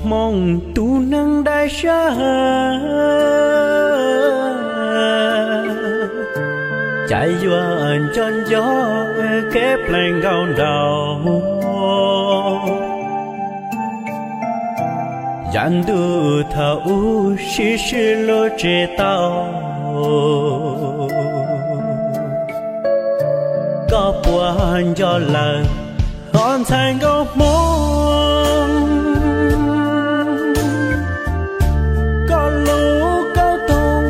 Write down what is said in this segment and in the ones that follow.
Hmoob tus neeg dai siab, cas yuav nco nco kev pleev nkaus nraud. Yav ntuj thaum ub sib sib hlub tsis tau, koj puas nco lawm os ntxhais nkauj Hmoob? Koj lub kauj toog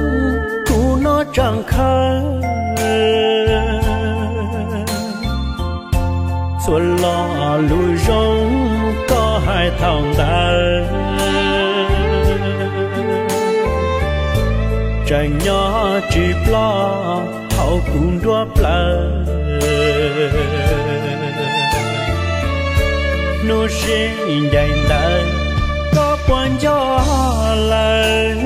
kuv hnov tseem khawb, txhua lo lus zoo koj hais thaum ntawd tseem nyob tsis ploj hauv kuv nruab plawv. Hnub sib ncaim ntawd koj puas nco lawm?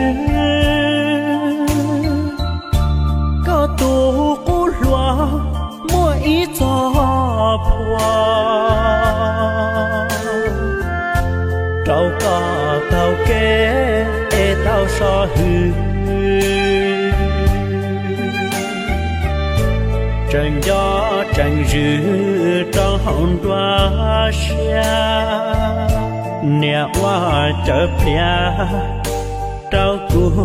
Koj tus qub hluas muaj ib txoj phua rau koj taug kev es tau so hwm, tseem nco tseem zwm rau hauv nruab siab. Niam ua cawv pliav rau kuv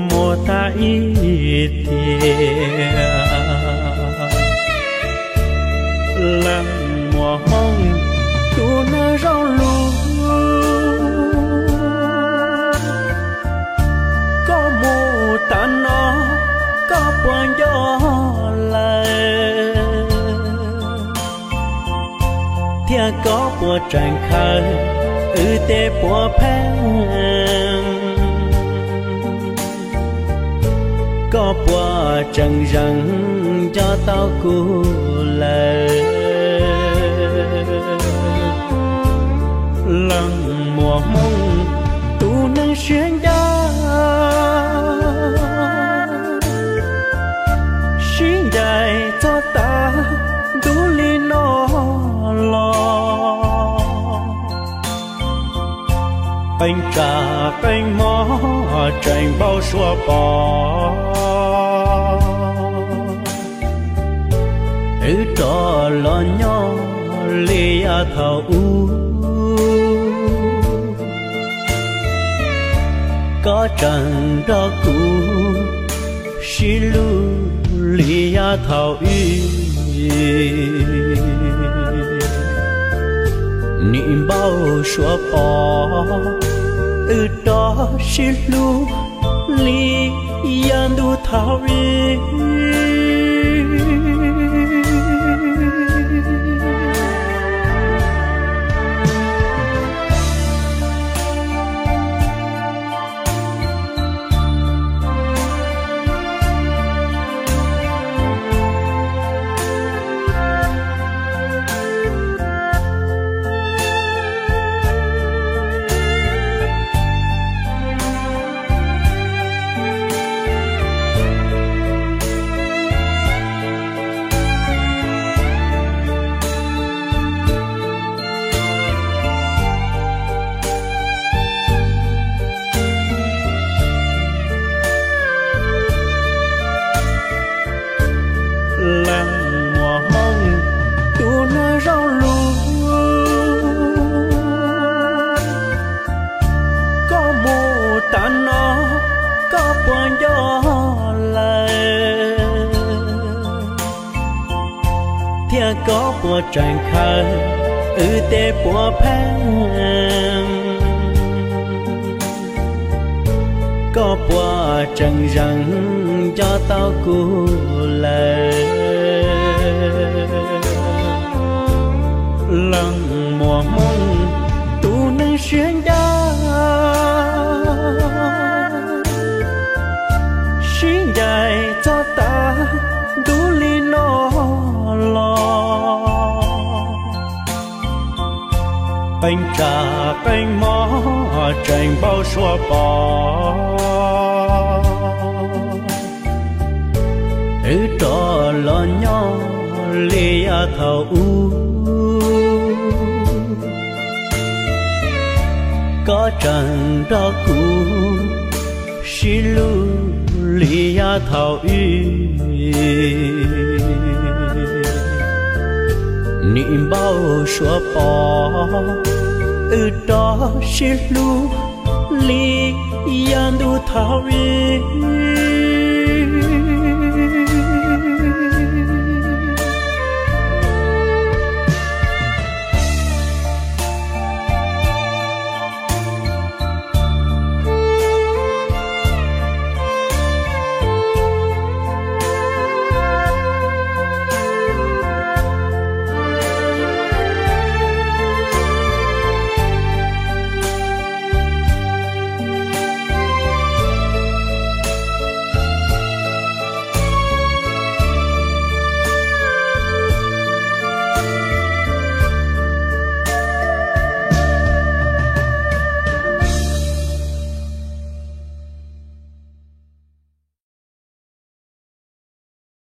mus tag ib tiam. Leej muam Hmoob tus neeg zoo lus, koj mus tav no koj puas nco lawm? Thiab koj puas tseem khawb wb tej puav pheej? Koj puas tseem zeem nco tau kuv lawm? Leej muam Hmoob tus neeg siab ncaj, sib ncaim txog tav ntuj li no los, qee tsa qee hmo tseem npau suav pom. Wb rov los nyob li yav thaum ub, koj tseem nrog kuv sib hlub li yav thaum ub. Nim npau suav pom wb rov sib hlub li yav ntuj thaum ub. Leej muam Hmoob tus neeg zoo lus, koj mus tav no koj puas nco lawm? Thiab koj puas tseem khawb wb tej puav pheej? Koj puas tseem zeem nco tau kuv lawm? Leej muam Hmoob tus neeg siab ncaj, sib ncaim txog tav ntuj li no los, qee tsa qee hmo tseem npau suav pom. Wb rov los nyob li yav thaum ub, Koj tseem nrog kuv sib hlub li yav thaum ub. Nim npau suav pom wb rov sib hlub li yav ntuj thaum ub.